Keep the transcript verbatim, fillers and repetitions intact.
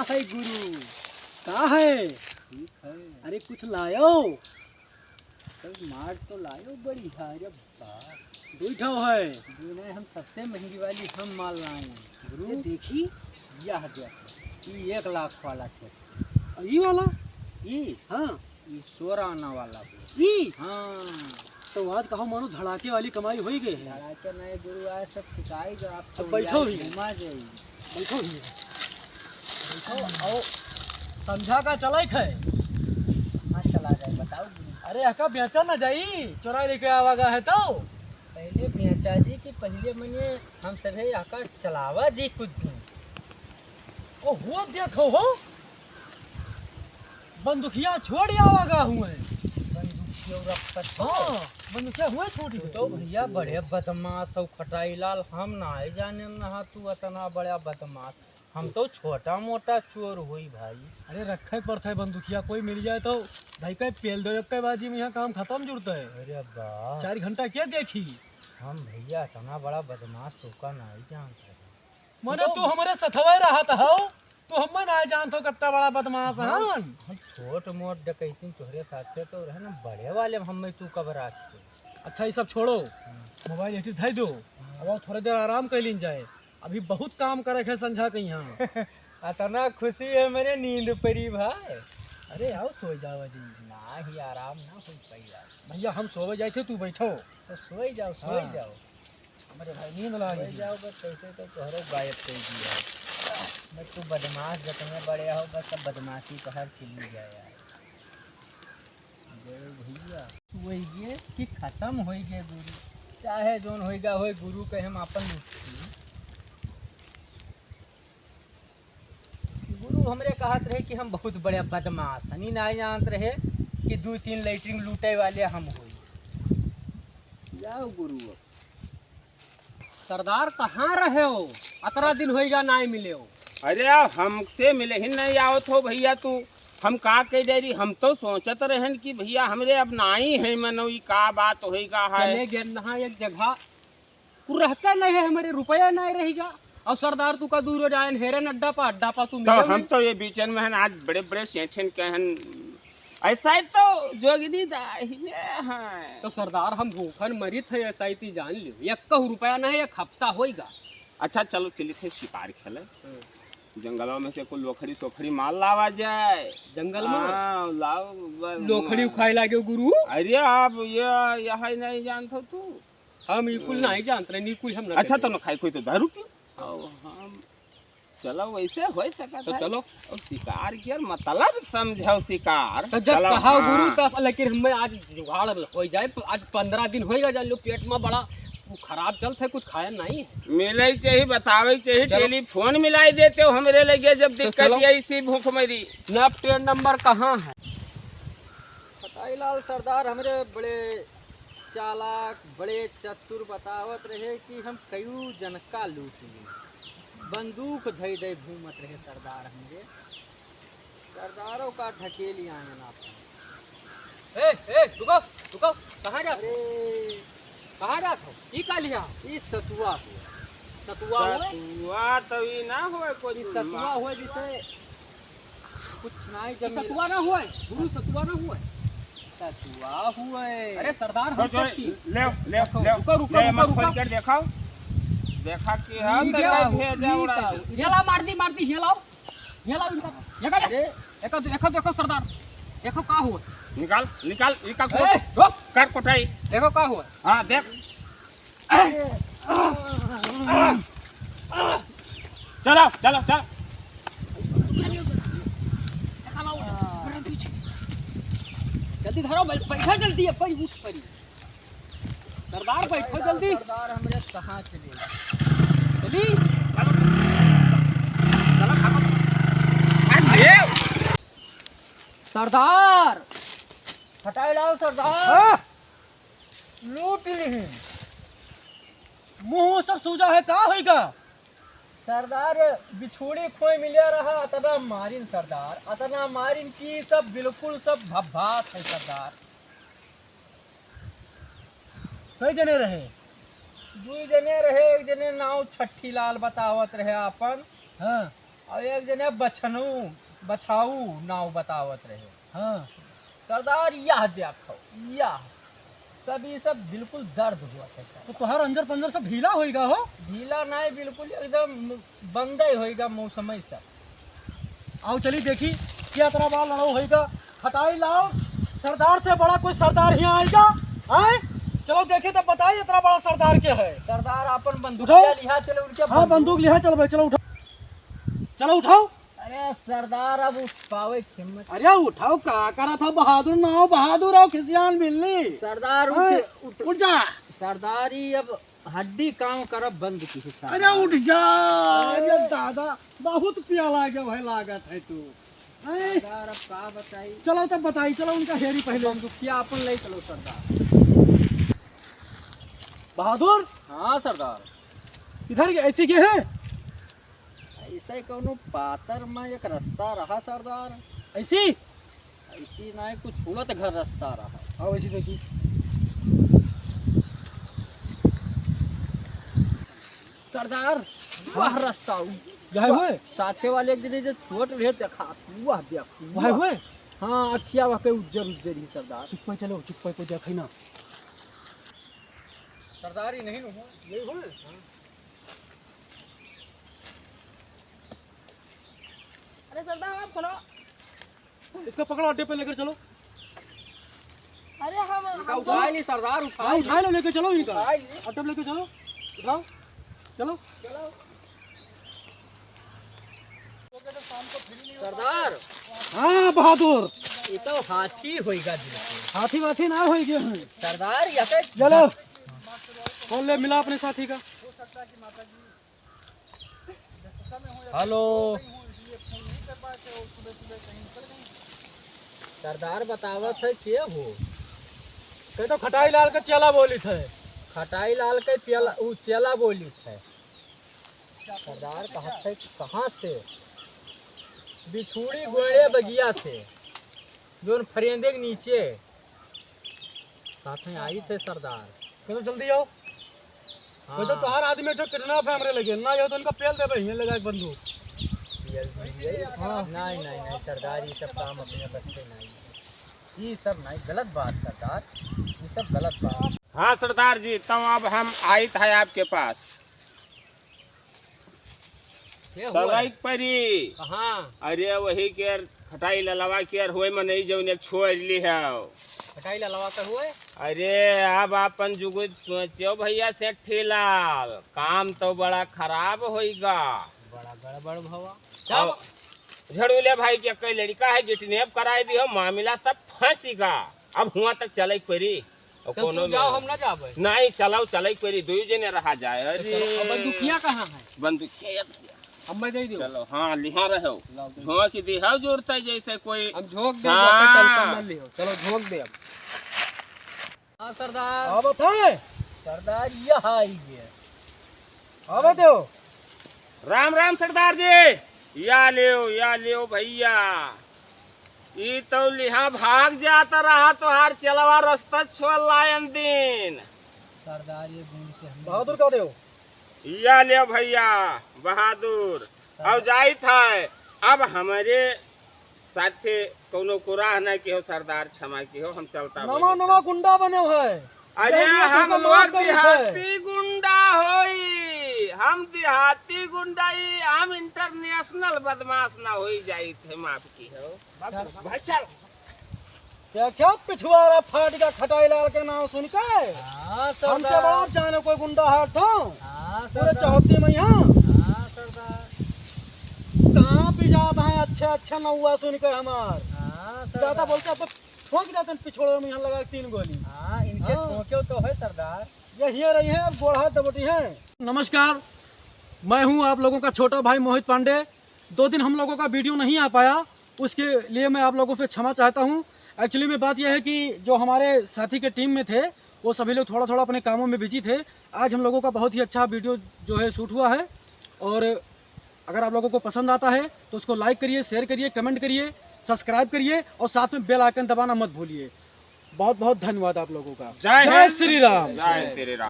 है गुरु, का है? ठीक है। अरे कुछ लायो? तो मार तो लायो बड़ी है, अरे बाप। दुई ठो है। दुई नहीं, हम सबसे महंगी वाली हम माल लाए हैं। गुरु। ये देखी। यह देखो, ये एक लाख वाला set। और ये वाला? ये? हाँ। ये सोरह आना वाला हो। ई? हाँ। तो आज कहो मानो धड़ाके वाली कमाई होई गई है। धड़ाके नहीं गुरु, आज सब ठिकाई जो आप अब तो बैठो यार ही। घुमा जाई। बैठो ही। बैठो, आओ। संझा का चलाइक है। हाँ, चला जाए, बताओ गुरु। अरे, एका बेचा ना जाई, चोराई लेके आवा गा है तो। पहले बेचा जी कि पहले मने हम सभे एका चलावा जी कुछ दिन। ओ, हो देखो हो। बंदुखिया छोड़ आवा गा हुए। बंदुखिया रखत हो? हाँ, बंदुखिया हुए छूट तू गए। तो भैया बड़े बदमाश हो खटाई लाल, हम नाहीं जाने ना तू अतना बड़ा बदमाश। हम तो छोटा मोटा चोर होई भाई। अरे रखे पड़त है बंदुखिया, कोई मिल जाए तो भाई का पेल दो, एक बाजी में यहाँ काम खत्म जुड़ता है। अरे बा। चार घंटा क्या देखी? हम भैया इतना बड़ा बदमाश तो का नाहीं जानत रहे। मने तू हमरे सथवे रहत हो, तू हमें ना जानत हो कितना बड़ा बदमाश हम, हन। हम छोट मोट डकैती तोहरे साथे तो रहे ना, बड़े वाले में हमें तू कब रात के। अच्छा, ये सब छोड़ो, हाँ। मोबाइल एठी धई दो, हाँ। अब थोड़े देर आराम कर लीन जाए, अभी बहुत काम करे है संझा के यहाँ। अतना खुशी है मेरे नींद परी भाई। अरे आओ सोई जाओ जी। ना ही आराम ना हो पाई यार। भैया हम सोवे जाए थे, तू बैठो। तो सोई जाओ, सोई हाँ। जाओ। हमरे भाई नींद ना आई। जाओ बस, कैसे तो तोहरो गायब कर दिया। बस तू बदमाश जतने बड़े हो, बस सब बदमाशी तो हर चीज में जाए यार। जय भैया। वही ये कि खत्म होई गए गुरु, चाहे जोन होई गा होई, गुरु के हम अपन मुक्ति। गुरु हमरे कहत रहे कि हम बहुत बड़े बदमाश हनी, नाहीं जानत रहे कि दू तीन लेटरिन लूटे वाले हम होई। जाओ गुरु, अब सरदार कहाँ रहे हो? अतरा दिन होइगा नाहीं मिले हो। अरे यार, हमसे मिले ही नहीं आवत हो भैया तू। हम का कह दे रही, हम तो सोचत रहन कि भैया हमरे अब नाहीं है मनो, ई का बात होइगा है। चले गए नहा एक जगह, तू रहते नहीं है, हमरे रुपया नहीं रहेगा। और सरदार तू का दूर हो जाए, हेरे अड्डा पा, अड्डा पा तू तो मिले हम नहीं। तो ये बीचन में हन, आज बड़े बड़े सेठन के हन, ऐसा ही तो जोगिनी दाहिने हैं। तो सरदार हम भूखन मरित है, ऐसा ही ती जान लियो। एक कहू रुपया नहीं, एक हफ्ता होइगा। अच्छा चलो चलित है शिकार खेले। हाँ। जंगलवा में से कुल लोखड़ी सोखड़ी माल लावा जाए। जंगल में? हाँ, लाओ बस। लोखड़ी उखाए लागे गुरु। अरे आप ये, यह नहीं जानत हो तू? हम ई कुल नहीं जानत रहे, ई कुल हम ना अच्छा, देते। तो न खाई कोई तो दारू पी। आओ, हम चलो, वैसे हो सकत तो है। चलो। और शिकार के यार मतलब समझो शिकार। तो जस चलो, कहा हाँ। गुरु, तस, लेकिन हमें आज जुगाड़ हो जाए, आज पन्द्रह दिन होइगा, जान लो पेट में बड़ा वो खराब चलत है, कुछ खाया नहीं है। मिले चाहिए, बतावे चाहिए, चलो। टेलीफोन मिलाई देते हो हमरे लगे जब तो दिक्कत चलो। यही सी भूख मरी। ना ट्रेन नंबर कहाँ है? फटाई लाल सरदार हमरे बड़े चालाक, बड़े चतुर बतावत रहे कि हम कयू जनका लूट ली। बंदूक धई धई घूमत रहे सरदार हमरे। सरदारों का ढकेली आंगन आपन। ए, ए, रुको, रुको, कहाँ जात हो? अरे। कहाँ जात हो? ई का लिया? ई सतुआ हुए। सतुआ हुए? सतुआ तो ई ना हुए, कुछ ई सतुआ हुए जिसे कुछ नाई ई जमीन। सतुआ ना हुए, गुरु सतुआ ना हुए। सतुआ हुए। अरे सरदार, हम तो सब की ले, ले, रखो, ले, रुको, रुको, ले, रुको, मत रुको। खोल कर देखो। देखा कि हम नीक तो आओ, भेजा नीक उड़ा आओ। दे। ये ला, मार दी, मार दी, ये लाओ। ये लाओ इनका। ये कर। अरे। देखो, देखो, देखो सरदार। देखो का हुआ। निकाल, निकाल, इनका ए, खोल। रोक। कर कुटाई। देखो का हुआ। हाँ, देख। चलो, चलो, चलो। जल्दी धरो, बै-, बैठा जल्दी, अब भाई उठ पड़ी। सरदार बैठो जल्दी। सरदार हमरे कहाँ चले? चली? चलो। चलो, भागो। अरे! सरदार! हटाए लाओ सरदार। हाँ? लूट ली। मुंह सब सूजा है, का होइगा? सरदार, बिछुड़ी खोए मिलिया रहा, अतना मारिन सरदार, अतना मारिन कि सब बिल्कुल सब भभात है सरदार। कई जने रहे? दुई जने रहे, एक जने नाव छठी लाल बतावत रहे आपन। हाँ। और एक जने बछनू, बछाऊ नाव बतावत रहे। हाँ। सरदार, यह देखो, यह सब, ये सब बिल्कुल दर्द हुआ था, सरदार। तो तोहार अंजर पंजर सब ढीला होइगा हो? ढीला नहीं, बिल्कुल एकदम बंदे होइगा मौसम ही सब। आओ चली देखी, क्या तरह बा लड़ाऊ होइगा। खटाई लाल, सरदार से बड़ा कोई सरदार ही आइगा? हैं? चलो देखी तो बताई, इतना बड़ा सरदार क्या है? सरदार, अपन बंदूक उठाओ। लिहा चलो उनके। हाँ, बंदूक। बंदूक लिहा चल भाई, चलो उठाओ, चलो उठाओ। अरे सरदार, अब उठ पावे हिम्मत। अरे उठाओ, का करा था बहादुर, ना हो बहादुर, आओ खिसियान मिलनी। सरदार, उठ, अरे, उठ। उठ जा। सरदार, ये अब हड्डी काम करब बंद की है, सरदार। अरे उठ जा। अरे दादा, बहुत पियाला गया है लागत है तू। हैं? सरदार, अब का बताई? चलो तब बताई, चलो उनका हेरी पहले। बंदूकिया अपन ले चलो सरदार। बहादुर। हाँ सरदार। इधर ऐसे के है? ऐसे कौनो पातर में एक रास्ता रहा सरदार। ऐसी? ऐसी ना है, कुछ उड़त घर रास्ता रहा। आओ ऐसी देखी। सरदार, वह रास्ता उ-, यह हुए? साथे वाले एक दिन जो छोट रहे देखा, वह देख, वह वह। हुए? हाँ, अखिया वह के उज्जर उज्जर ही सरदार। चुप्पे चलो, चुप्पे को देखे ना। सरदार, ये नहीं नु हो, यही हुए? अरे सरदार, हम खोलो। इसको पकड़ो, अड्डे पे लेकर चलो। अरे हम, इनका हम उठा ली सरदार, उठा हाँ, ली। उठा लो, लेके चलो इनका। उठा ली। अड्डे पे लेके चलो, उठाओ, चलो। चलो। सरदार। हाँ बहादुर। ये तो हाथी होइगा बिल्कुल। हाथी वाथी ना होइगे हैं। सरदार, यहाँ पे चलो। फोन ले, मिला अपने साथी का। हेलो। सरदार बतावत है के हो? कहे तो खटाई लाल के चेला बोलित है। खटाई लाल के चेला, उ चेला बोलित है। सरदार कहत है कि कहाँ से? बिछुड़ी गोड़े बगिया से, जोन फरेंदे के नीचे। साथ में आई थे सरदार। कहे तो जल्दी आओ। हाँ। कहे तो तोहार आदमी एक ठो किडनैप है हमरे लगे, ना आओ तो उनका पेल देबे, हियाँ लगा एक बंदूक। पेल दीजिए। हाँ। नहीं, नहीं, नहीं सरदार, ये सब काम अपने बस के नहीं है। ये सब नहीं, गलत बात सरदार, ये सब गलत बात। हाँ सरदार जी, तब अब हम आइत है आपके पास। के हुआ? चलाइक परी। कहाँ? अरे वही के यार, खटाई ललवा के यार, होए मनई जौन एक छोड़ ली है। खटाई ललवा के हुए? अरे अब अपन जुगुत सोचो भैया सेठी लाल, काम तो बड़ा खराब होइगा। बड़ा गड़बड़ भवा। अब झड़ूले भाई के कई लड़का है, किडनैप कराए दियो, मामला सब फंसी गा। अब हुआ तक चलाइक परी। और तो कोनो तू जाओ, में हम ना जाबे। नहीं, चलाओ, चलाइक परी, दुई जने रहा जाए। तो अरे। चलो, अब बंदूकिया कहाँ है? बंदूकिया ये भैया। अब मैं दे दूँ। चलो, हाँ, लिहा रहो। लाओ, दे। झोंक दिहो जोरता जैसे कोई। हम झोंक दे, हाँ। टेंशन ना लिहो। चलो, झोंक दे अब। हाँ, सरदार। आवत है? सरदार, यह आई गया। आवे दो। राम राम सरदार जी। या लेव, या लेव भैया। ई तो लिहा भाग जाता रहा, तोहार चेलवा रास्ता छोड़ लायन दिन। सरदार, ये गुण से हम बहादुर का देव। या लेव भैया, बहादुर। सरदार। अब जाइत है, अब हमरे साथे कौनो कुराह ना किहो सरदार, क्षमा किहो, हम चलता नवा बोले नवा था। गुंडा बने है। अरे यही हम लोग लोग करी थे। देहाती गुंडा होई, हम देहाती गुंडा ही, हम इंटरनेशनल बदमाश ना होई जाई थे, माफ किहो। भाई चल। क्या क्या पिछुआरा फाट गया खटाई लाल के नाम सुन के? हाँ, हमसे सरदार। बड़ा जाने कोई गुंडा है तो? हाँ, पूरे सरदार। चौहत्ती में यहाँ। हाँ, सरदार। कहाँ भी जाता है अच्छे अच्छे नौआ सुन के हमार। हाँ, सरदार। ज्यादा बोलते हैं तो ठोक देते हैं पिछोड़े में यहाँ लगा के तीन गोली। हाँ, इनके हाँ। ठोके तो है सरदार। ये हिया रही है, अब गोड़ हाथ दबोटी है। नमस्कार, मैं हूँ आप लोगों का छोटा भाई मोहित पांडे। दो दिन हम लोगों का वीडियो नहीं आ पाया, उसके लिए मैं आप लोगों से क्षमा चाहता हूँ। एक्चुअली में बात यह है कि जो हमारे साथी के टीम में थे, वो सभी लोग थोड़ा थोड़ा अपने कामों में बिजी थे। आज हम लोगों का बहुत ही अच्छा वीडियो जो है शूट हुआ है, और अगर आप लोगों को पसंद आता है तो उसको लाइक करिए, शेयर करिए, कमेंट करिए, सब्सक्राइब करिए और साथ में बेल आइकन दबाना मत भूलिए। बहुत बहुत धन्यवाद आप लोगों का। जय जय हिंद। श्री राम। जय श्री राम।